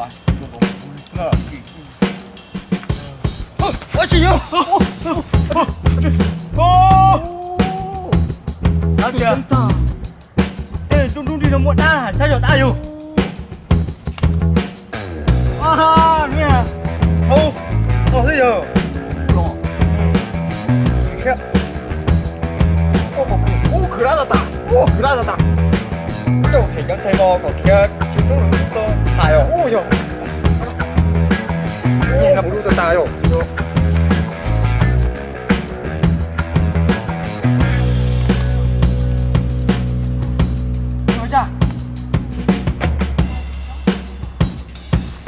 Ua tsis yog. Tej nruj nruj nrig no muaj dab, saib yog dab yug. Hau, hau xwb yog. Ub, khwv dab tag tas, ub, khwv dab tag tas. Coj phem cov ntxhais no kom khiav tsis tub tau hais os. Ub yog, nyiag no kuv lub tag tas yog.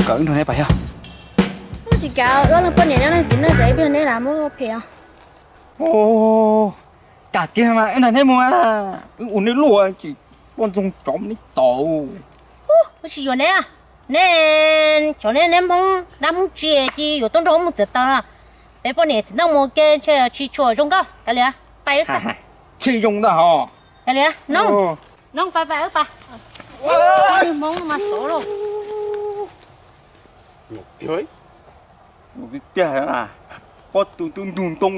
Kom wb nrog neb pais yog. Wb tsis kam, wb leej poj niam neb leej txiv neej tsam ib pliag neb lam muab phem os. Kam kiag mas wb nrog neb mus, wb ua neb luaj tsis poj ntxoog tsov neb tau. Wb tsis yuav neb, neb, tsov neb, neb Hmoob dab Hmoob tsi cia yuav tuaj nrog wb mus txiav taws no. Peb poj niam txiv neej mus ua ke ntshe tsis tshua zoo nkauj, kav liam, pais wb xwb. Tsis zoo ntag hos. Kav liam, noog, noog pais pais wb pais. Hmoob mas sov lauj. Tiag tiag, pob tw tub ntug ntoo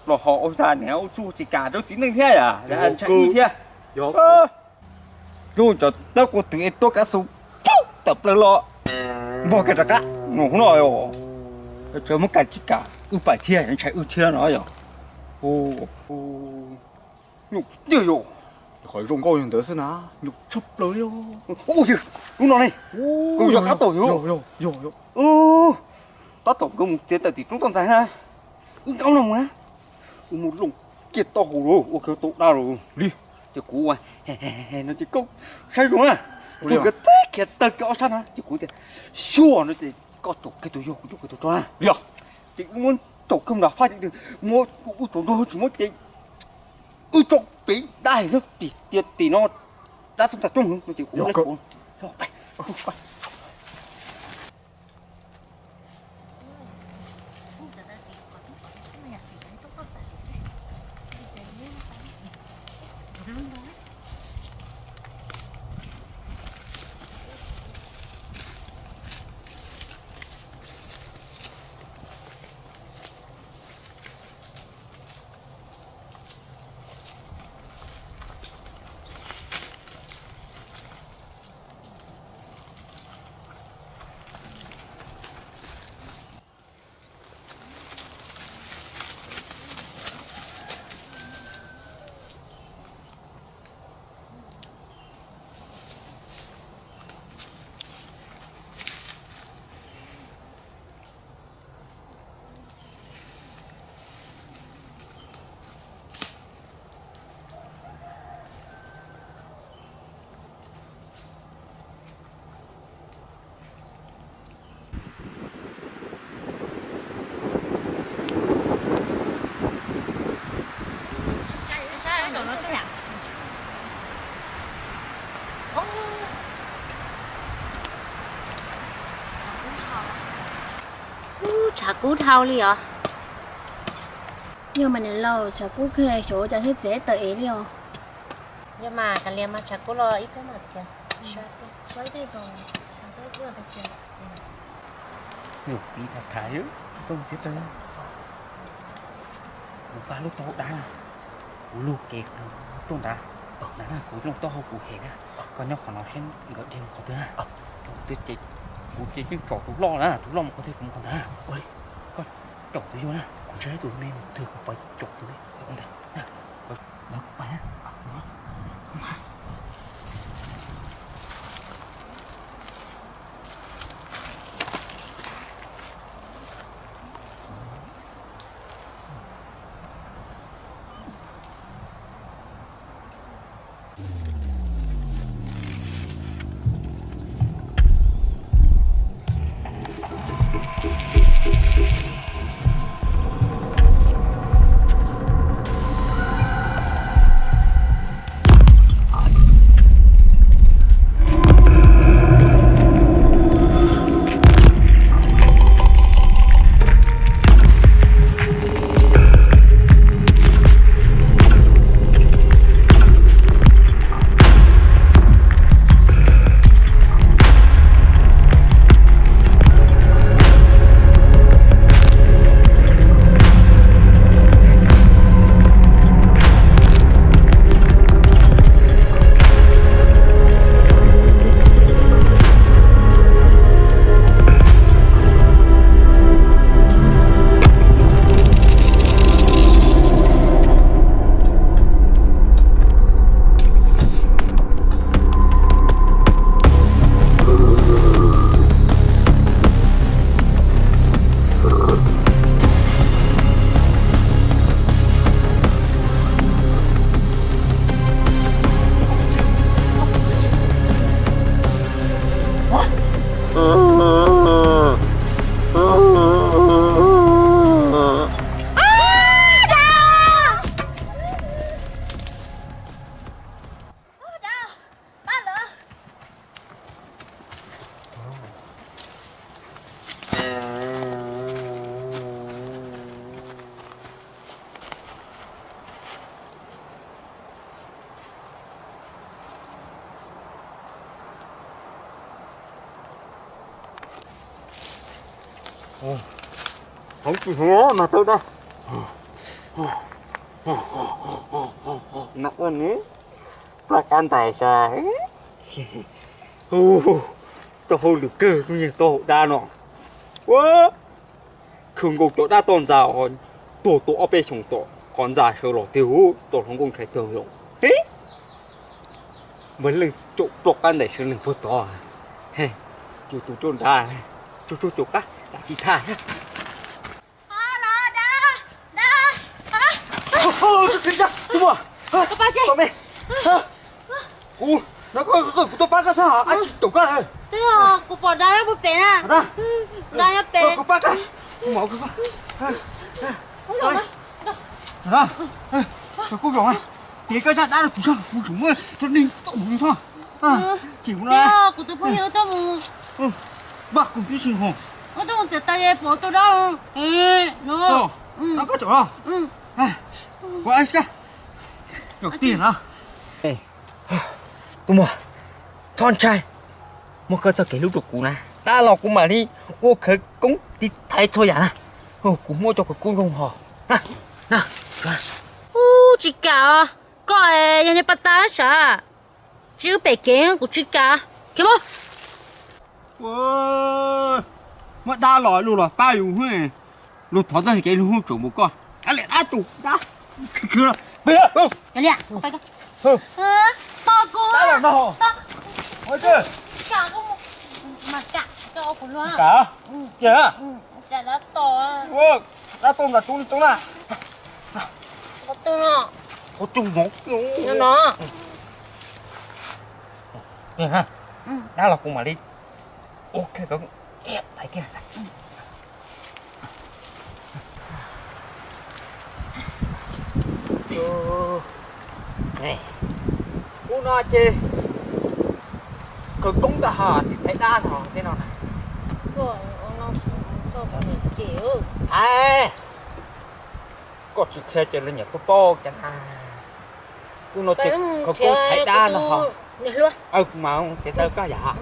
los ho ua zaj niam ua txuj tsis kam rau txiv neej thiab yam, ntshai wb thiab. Rub cov tawb quav twm es tuaj kav xus tawm plaws los npog kiag rov qab no, hub no yog, tseem muab kam tsis kam wb pais thiab, ntshai wb thiab no yog. Nyuj tiag yog, qhov zoo nkauj yog ntawd xwb na, nyuj tshaj plaws li. Lub no ne, kuv yog qab tau yog. Tab tom nkawd mus txiav taws tim roob toj ntxas na, wb nkaum no mus na, wb mus looj kiag taub hau lawm ua kiag tau dab lawm li. Ces kuv ua no ces koj saib zoo na, kuv nkawd tib khiav tawg kiag ob sab na ces kuv tias xyuas no ces koj caum kiag tus yau kuv caum kiag tus tsov na. Ces wb muab caum kiag nram faj ces muab wb tsaus ntuj tsis muab ces wb tso pem dab xwb, tim tias tim no dab tuaj ntxas coob no ces kuv Tshav kub dhau li os. Yog mas niam laus, tshav kub kawg xyov cas thiaj txiav tawm ev li os. Yog mas kav liam mas tshav kub los ib pliag mam txiav. Yus tib tham tham, txiav tawm, kuv nqa lub taub hau dab na, kuv lug kev kuv tuaj nrad, nrad na kuv lub taub hau kuv hem na, koj nyob qhov no saib nkawd dhia mus qhov twg na, mus qhov twg ces kuv ces yeej tsom tus loj na, tus loj mus qhov twg kuv mus qhov ntawd na. Koj caum tus yau na, kuv ntshe tus me mus qhov twg kuv pais caum tus me ntawd na. Los kuv pais na. Heev tsis heev no tau dab. No ua nws ploj kab ntais sas. Tau hauj lwm kawg, yeej tau hauv dab no. Ua, khwv nkaus cov dab toj ntxas tuag tau ob peb xyoos tom qhov ntxa sawv los twg hu tau hluas nkauj ntshai tag los. Npawg Leej tsaum ploj qab ntais sawv leeg puag tod. Ces tus roj nrad tsuag tsuag caum qab lam tsis thaj. Kuv, no koj, kuv tuaj pab koj xwb, ab tsis caum koj. Kuv pom dab nyob puag pem na. Dab nyob pem. Kuv pab koj. Kuv mam, kuv zoo, ces koj zaj dab no kuv zaj, kuv tseem muab rau neeg tau kuv txhob. Ces kuv no, kuv tus phooj ywg tuaj mus, vaj kuv twb tsis hos, wb tuaj mus txiav taws pov tus dab no. Koj tseem los, kuv ab, yog tiag na. Tus muam, txhob ntshai, muab koj txoj kev hlub rau kuv na, dab los kuv mam li ua khawv koob tiv thaiv txhua yam na. Kuv muab cov khawv koob zoo hos. Ub, tsis kam os, koj yog niag pas tas sav, tsis wb pem kev kuv tsis kam. Khiav mus. Muab dab los luag los pab yus, luag thov txoj kev hlub tseem mus koj. Dab liam dab tus dab. Tos kuv. Dab toj ntxas coob li coob na. Qhov twg no? Dab los kuv mam li ua kiag. Ub, no ces khawv koob ntag hos, tiv thaiv dab no tej no na. Koj tsis qhia ces lawv nyiam koj paub cas na. Ub, no ces khawv koob thaiv dab no hos. Kuv mam txiav taws koj yam.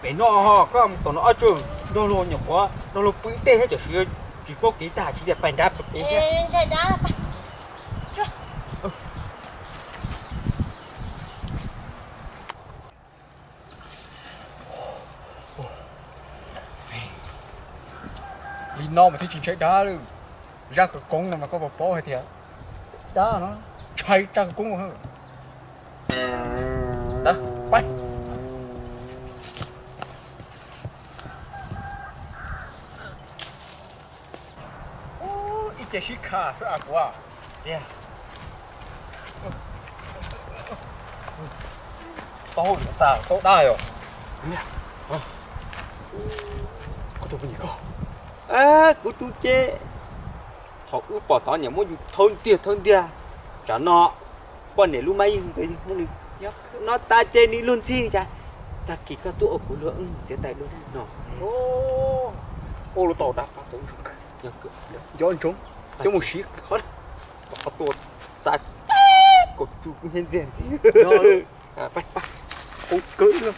Pem no hos, koj mus tom no ob tsuag, nrog luag nyuam qhuav, nrog luag pw ib teg thiab, tam sim tsis paub kev tag tsis tias pais nrad pais kev thiab. Li no mas thiaj tsis ntshai dab lawm. Zaj khawv koob no mas koj puas paub hais tias dab no ntshai zaj khawv koob. Ib ce sib kha xwb as kuv. Tau tas tau dab yom. Kuv tus ces thaum wb pom tod niam muab yus thawb ntiag thawb ntiag, tsam no poj niam lub mab yeej ntawd no tas ces nws luag ntxhi li cas. Tag kis koj tuaj ua kuv luag txiav taws dua no. Ua luag tau dab qab tau zoo kawg. Nco ntsoov coj mus siv qhov, qhov tuaj xa kaum tsu kuv nyiaj ntxiag ntxiv. Qau kawg.